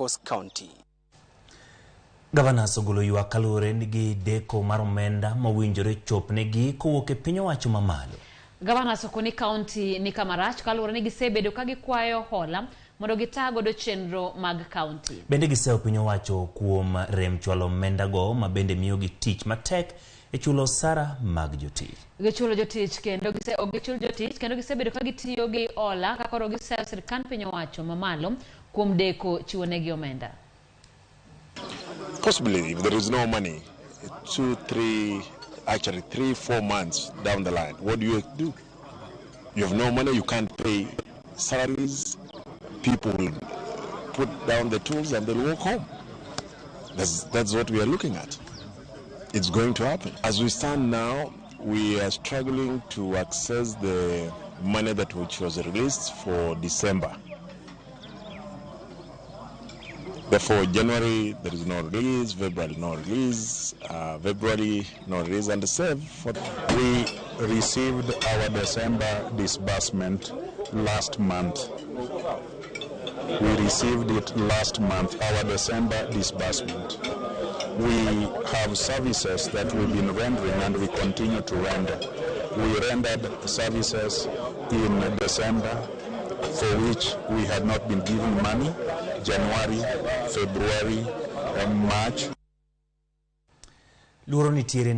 Machakos County. Gavanas ogolo ywak kaluwore gi deko mar omenda mowinjore chopnegi kowuok e piny owacho mamalo. Gavanas okoni kaunti ni kama rach kaluwore ni gisebedo ka gikwayo hola mondo gita godo chenro mag kaunti. Bende giseyo piny owacho kuom rem chwalo omendago ma bende miyogi tich matek e chulo osara mag jotich. Gichulo jotich kendo gise ok gichul jotich kendo gisebedo ka gitiyo gi hola ka koro giseyo sirkand piny owacho mamalo kuom deko chiwo negi omenda. Possibly, if there is no money, 2, 3, actually 3, 4 months down the line, what do you do? You have no money, you can't pay salaries, people will put down the tools and they'll walk home. That's what we are looking at. It's going to happen. As we stand now, we are struggling to access the money that which was released for December. Therefore, January, there is no release, February, no release, February, no release, and the same for... We received our December disbursement last month. We received it last month, our December disbursement. We have services that we've been rendering and we continue to render. We rendered services in December for which we had not been given money, January, February, and March. Luoro nitiere.